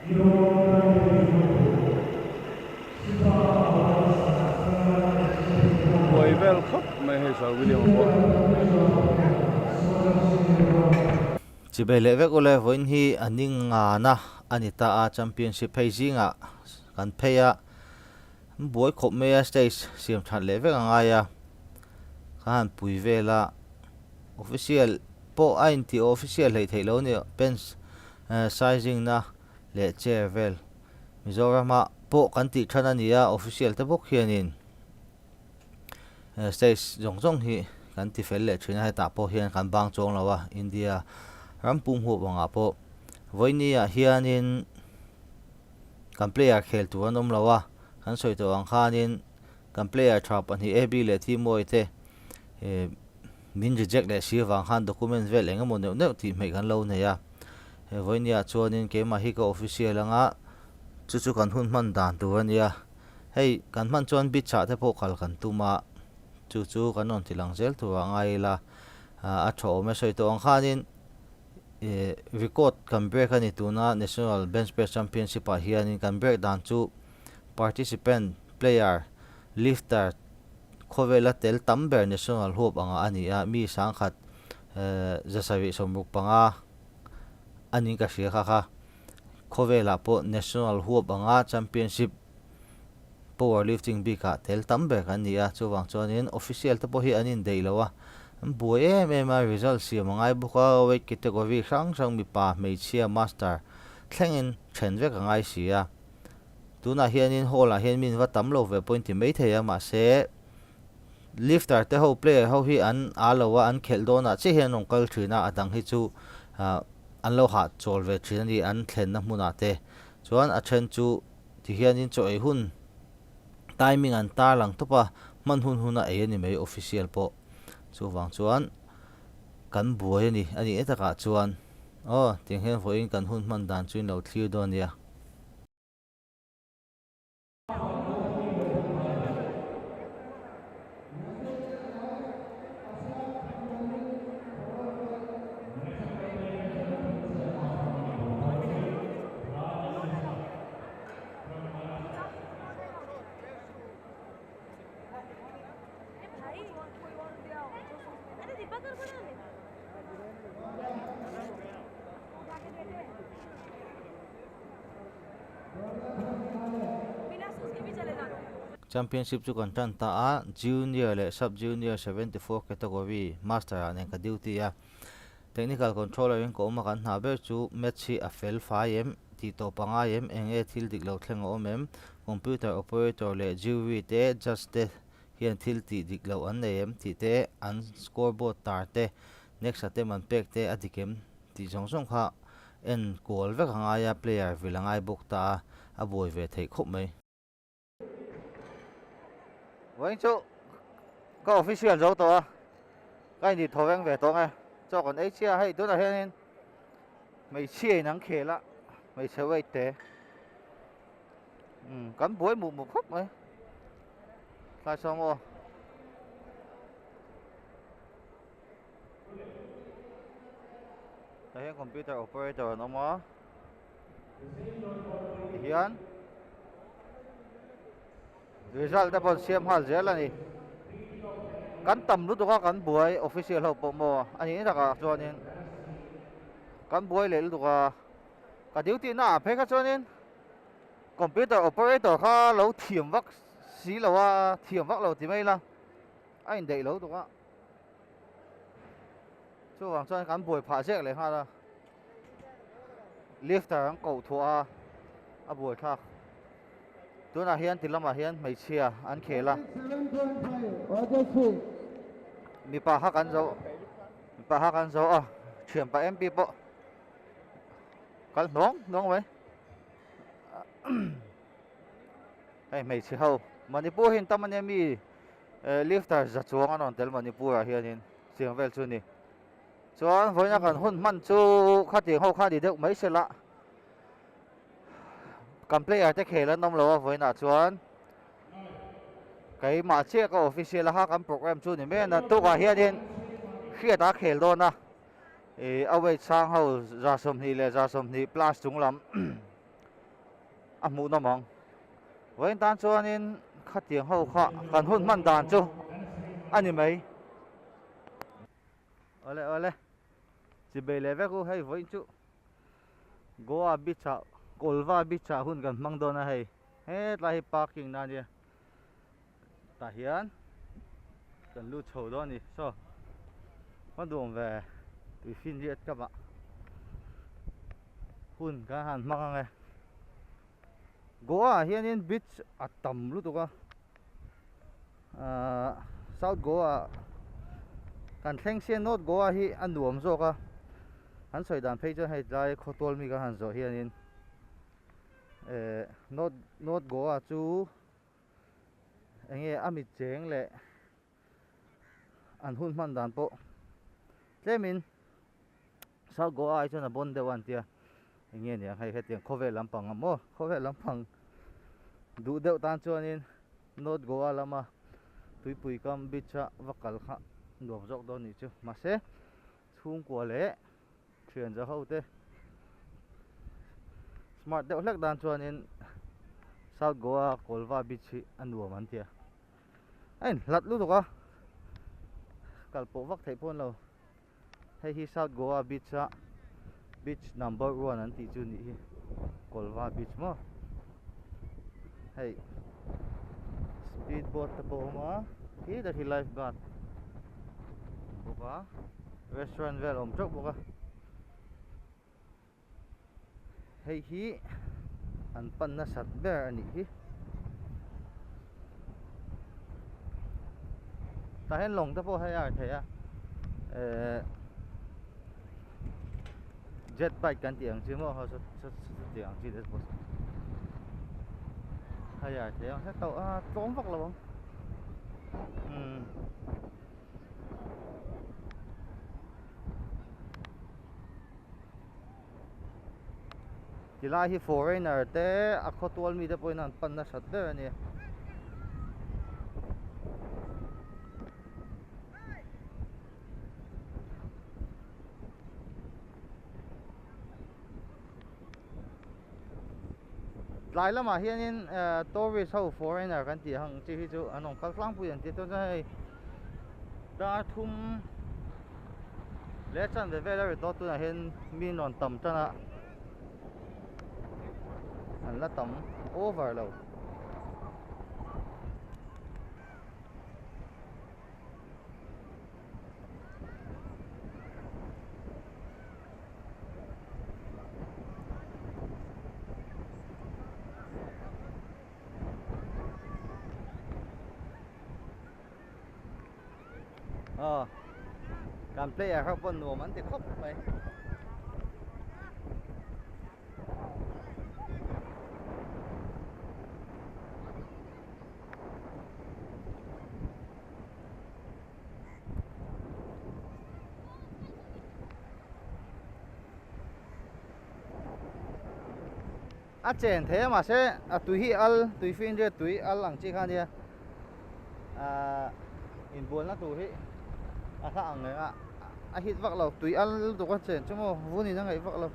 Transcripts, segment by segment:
Buai vel khawp mai hei Sir William a pawh. Chibei leh vek ule vawiin hi a ning ngana a ni ta a, championship phei zingah kan phei a, buai khawp mai a stage siam that leh vek a ngai a, ka han pui vel a, official pawh a intih official hleih theih lo a ni, bench sizing na leh chair vel Mizorama pawh kan tih than a ni a, official te bawk hianin stage zawng zawng hi kan ti fel leh thin a, hetah pawh hian kan bang chuang lo a, India ram pum huap angah pawh vawiini ah hianin kan player khel tur an awm lo a, kan sawi tawh ang khanin kan player tha pahnih AB leh Timoy te min reject leh si avang khan document vel eng emaw neuh neuh tih hmeih kan lo nei a. He vawinia chuanin keimah hi ka official anga chu chu kan hun hman dan tur a nia. Hei kan hman chuan beach ah te pawh kal kan tum a, chu chu kan rawn ti lang zel tur ah ngai ila a tha awm e. Sawi tawh ang khanin ih record kan break a ni tuna National Bench Press Championship ah hianin kan break dan chu participant, player, lifter khawvela tel tam ber national huap angah a ni a, mi sangkhat 765 a niin ka hria kha kha. Khawvelah pawh national huap anga championship power lifting bikah tel tam ber kan ni a, chuvang chuanin official te pawh hi an indeih lo a, an buai em em a, result siam a ngai bawk a, weight category hrang hrang mipa, hmeichhia, master thlengin then vek a ngai si a. Tunah hianin hall ah hian min va tam lo ve pawhin ti maithei a, mahse lifter te ho player ho hi an a lo a, an khelh dawnah chiah hian an rawn kal thin a, a dang hi chu an lo hah chawl ve thin a ni an thlenna hmunah te. Chuan a then chu ti hianin chaw ei hun timing an tar lang tawp a, hman hun hun a ei a ni mai official pawh. Chuvang chuan kan buai a ni, a nih takah chuan aw tiang hian vawiin kan hun hman dan chu in lo thlir dawn nia. Championship chu kan tan ta a, Junior leh Sub Junior 74 category Master ah nen ka duty a. Technical controller in ka awm a, kan hna ber chu match hi a fel fai em, tih tawp a ngai em, eng nge thil dik lo thleng a awm em, computer operator leh jury te, judge te hian thil tih dik loh an nei em tih te, an scoreboard tar te, next attempt an pek te a dik em tih zawng zawng kha en kual vek a ngai a, player vil a ngai bawk ta a, a buai ve theih khawp mai. Vawiin chu ka official zo tawh a, ka inti thaw veng ve tawh ang e, chaw kan ei chiah a, hei tunah hianin hmeichhia in an khel a, hmeichhe weight te umm kan buai mup mup khawp mai, tlai sawm aw. Tah hian computer operator an awm a tihian result te pawh an siam nghal zel a ni kan tam lutuk a kan buai official ho pawh maw a nih takah chuanin kan buai leh lutuk a ka duty na ah phei kha chuanin computer operator kha lo thiam vak si lo a thiam vak lo ti mai ila a indaih lo tuk a. Chuvang chuan kan buai phah zek leh nghal a, lifter an koh thuah a, a buai thlak. Tunah hian ti lamah hian hmeichhia an khel a, mipa kha kan zo, mipa kha kan zo a, thianpa MP pawh kal hnuang hnuang mai. Hei hmeichhe ho, Manipur hi an tam ania mi? Lifter za chuang an rawn tel Manipur ah hianin chiang vel chu a ni. Chuan vawiina kan hun hman chu khatiang ho kha ni deuh mai se la. Kan player te khel an awm lo a vawiinah chuan keimah chiah ka official a kha kan program chu ni mai a naktukah hianin hriat a khel dawn a ih a weight sang ho 120 leh 120 plus chung lam. a hmuhnawm ang. Vawiin tan chuanin khatiang ho kha kan hun hman dan chu a ni mai. Awle awle chibei leh vek u hei vawiin chu Goa beach ah Colva beach ah hun kan hmang dawn a hei hetlai hi parking na ania tah hian kan lut chho dawn a ni saw a nuam ve tui finriat ka mah hun kan han hmang ang e Goa ah hianin beach a tam lutuk a ahh South Goa kan thleng sia North Goa hi a nuam zawk a an sawi dan phei chuan hei tlai khawtual mi kan han zawh hianin ehh North North Goa chu eng nge a mit cheng leh an hun hman dan pawh tlemin South Goa ai chuan a bawn deuh a an tia eng nge niang hei hetiang khawvel lampang a maw khawvel lampang duh deuh tan chuanin North Goa lama tuipui kam beach a va kal kha nuam zawk dawn nih chu mahse chhungkua leh thian za ho te smart deuh hlek dan chuanin South Goa Colva beach hi a nuam an tia a inhlat lutuk a kal pawh vak theih pawh an lo. Hei hi South Goa beach a beach number one an tih chu nih hi Colva beach maw hei speed boat te pawh a awm a khi tak hi life guard awm bawk a restaurant vel a awm teuh bawk a hei hi an pan nasat ber a nih hi tah hian lawng te pawh hei a thei a ehh jet bike kan tih ang chi maw saw ang chi te pawh hei a thei a tlawm vak lo ang umm. Tilai hi foreigner te a khawtual mite pawhin an pan nasat ber a ni. Tlai lamah hianin eh tourist ho foreigner kan tih ang chi hi chu an awm kal tlangpui an tih chuan chuan hei dar thum leh chanve vel a ri tawh tunah hian mi an rawn tam tan a an la tam over lo. Aw kan player ho pawh nuam an ti khawp mai. A chen thei a mahse a tui hi al tui fianriat tui al ang chi kha ania ahh inbualna tur hi a hla ang reng a a hit vak lo tui al lutuk a chen chu maw vunin a ngaih vak lo.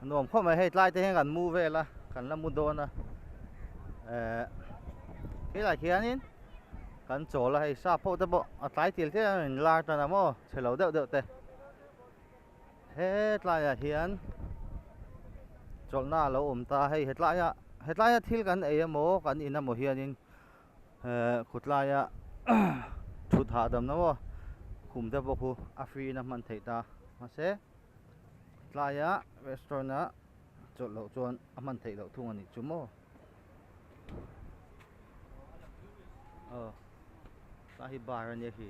Nuam khawp mai hei tlai te hian kan mu vel a kan la mu dawn a eh helai khianin kan chawl a hei sap ho te pawh a tlai til tlem a in lar tan a maw chhe lo deuh deuh te hetlaiah hian chawlhna a lo awm ta hei hetlaia hetlaia thil kan ei emaw kan in emaw hianin eh khutlaia thut hahdamna maw khum te pawh khu a free in a hman theih ta mahse. Tlaia restaurant a chawlh loh chuan a hman theih loh thung a nih chu maw aw tlai hi bar a nia khi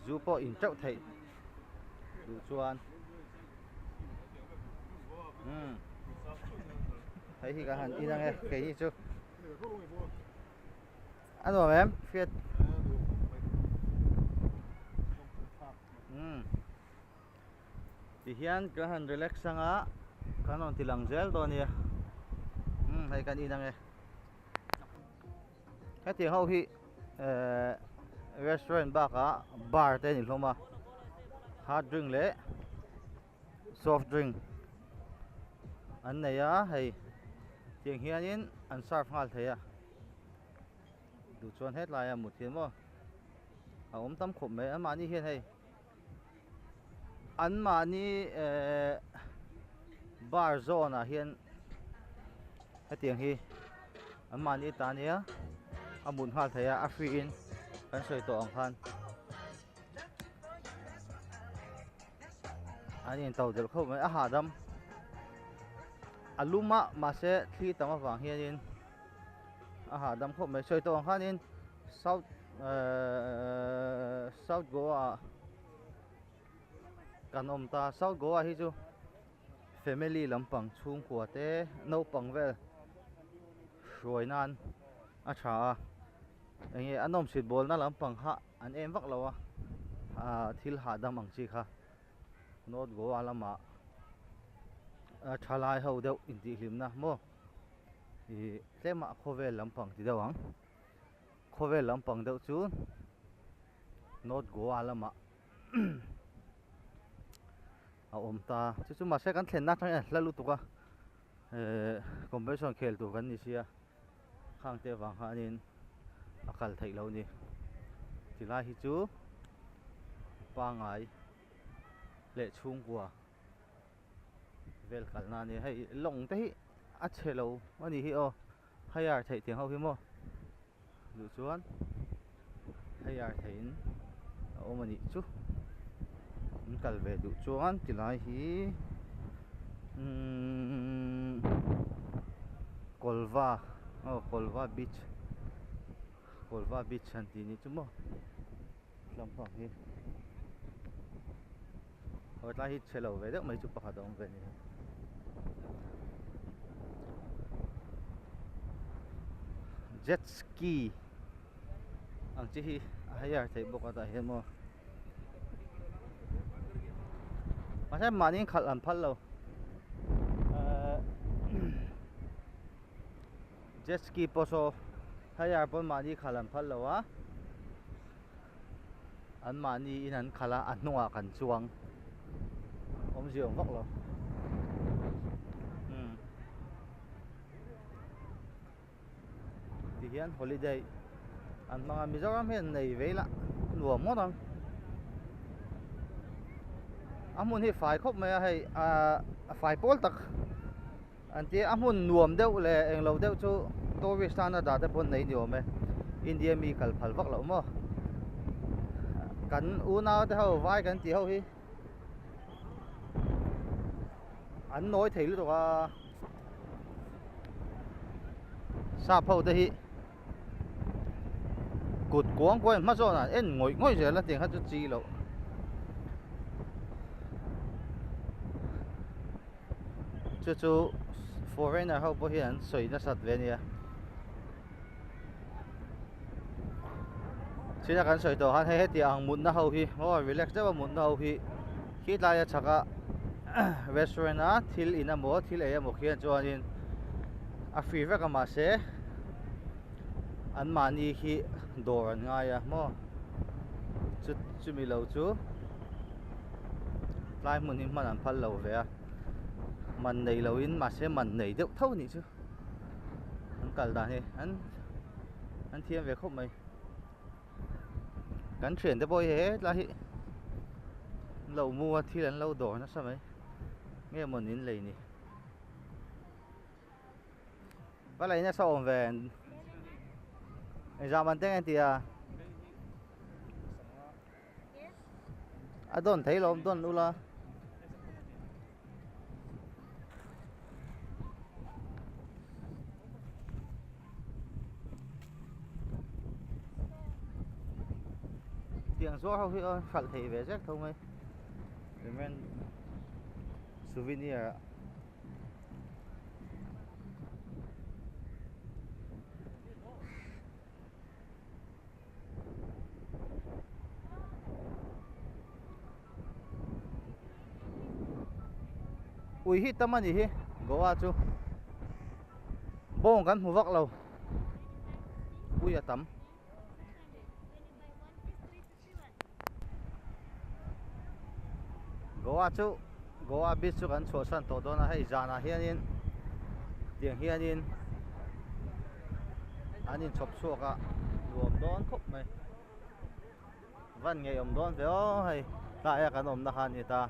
zu pawh in teuh theih duh chuan umm hei hi ka han in ang e keini chu. A nuam em? Hriat. Umm. Tihian ka han relax anga kan rawn ti lang zel dawn nia. Umm hei kan in ange. Hetiang ho hi eh restaurant bakah bar te a ni hlawm a. Hard drink leh soft drink an nei a hei tiang hianin an serve nghal thei a duh chuan hetlai a mut hian maw a awm tam khawp mai anmahni hian hei anmahni ehh bar zawn ah hian hetiang hi anmahni ta ania a mut nghal thei a a free in kan sawi tawh ang khan. An in to delh khawp mai a hahdam a lum a mahse thli tam avang hianin a hahdam khawp mai sawi tawh ang khanin south ehh south goa ah kan awm ta south goa hi chu family lampang chhungkua te naupang vel hruai nan a tha a eng nge a nawmsit bawlna lampang kha. An em vak lo a, ah thil hahdam ang chi kha North Goa lamah a thalai ho deuh intihhlimna maw ih tlema khawvel lampang ti deuh ang khawvel lampang deuh chu North Goa lamah a awm ta chu chu mahse kan thlenna atang hian a hla lutuk a eh competition khel tur kan ni sia. Khang te avang khanin a kal theih loh a ni tilai hi chu pangai leh chhungkua vel kalna a ni hei lawng te hi a chhe lo a nih hi aw hire theih tiang ho hi maw duh chuan hire theihin a awm a nih chu an kal ve duh chuan tilai hi umm Kolva aw Kolva beach Kolva beach han tih nih chu maw lampang hi aw tlai hi chhe lo ve deuh mai chu pakhat a awm ve a ni. Jet ski ang chi hi a hire theih bawk a tah hian maw mahse mahni in khalh an phal lo ehh jet ski pawh saw hire pawn mahni khalh an phal lo a an mahni in an khalh a a hnungah kan chuang awmzia awm vak lo umm tihian holiday an hmang a Mizoram hian nei vei lah nuam ngawt ang a hmun hi fai khawp mai a hei ahh a fai pawl tak an tia a hmun nuam deuh leh englo deuh chu tourist tana dah te pawh an nei ni awm e India mi kal phal vak loh maw kan unau te ho vai kan tih ho hi an nawi thei lutuk a sap ho te hi kut kuang kuang in hma zawn ah an en ngawih ngawih zel a tiang kha chu chi loh. Chu chu foreigner ho pawh hian an sawi nasat ve ania china kan sawi tawh khan hei heti ang mutna ho hi aw relax deuh a mutna ho hi khi tlai a chhak a restaurant a thil in emaw thil ei emaw khian chuanin a free vek a mahse anmahni hi. dawr an ngai a maw chu chumi lo chu tlai hmun hi hman an phal lo ve a man nei lo in mahse man nei deuh tho a nih chu an kal dan hi an an thiam ve khawp mai kan thian te pawh hi hetlai hi an lo mu a thil an lo dawr nasa mai nge mawni an lei ni. Va lei nasa awm ve engzah man te nge tia a dawn thei lawm dawn ula tiang zuar ho hi a hralh thei ve zek tho mai souvenir ah. Ui hi tam a ni hi Goa chu bawng kan hmu vak lo ui a tam. Goa chu Goa beach chu kan chhuahsan tawh dawn a hei zanah hianin tiang hianin an inchhawp chhuak a nuam dawn khawp mai van ngeiawm dawn ve aw hei tlaia kan awmna kha a ni ta.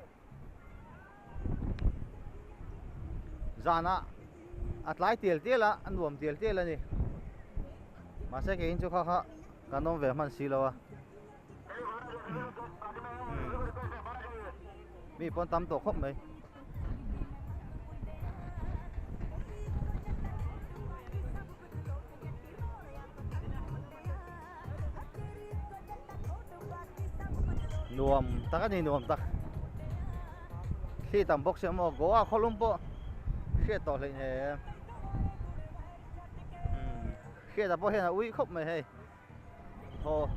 Zanah a tlai tial tial a a nuam tial tial a ni mahse keiin chu kha kha kan awm ve hman si lo a mi pawn tam tawh khawp mai. Nuam tak a ni nuam tak thli tam bawk sia maw Goa khawlum pawh hriat tawh hleih hne hriat ah pawh hian a ui khawp mai hei thaw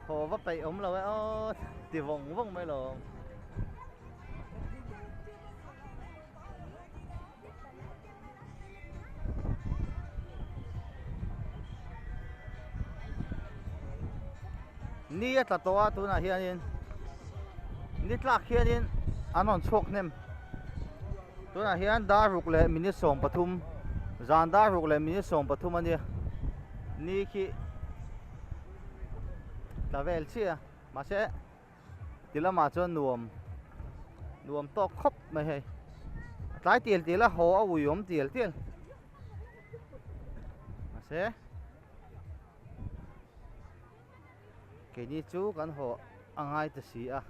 thaw va peih awm lo e aw ti vawng vawng mai lawm. Ni a tla tawh a tunah hianin ni tlak hianin an rawn chhuak hnem tunah hian dar ruk leh minute 13 zan dar ruk leh minute 13 a nia ni khi tla vel chiah a mahse Ti lamah chuan nuam nuam tawk khawp mai hei a tlai tial tial a haw a ui awm tial tial mahse keini chu kan haw a ngai ta si a.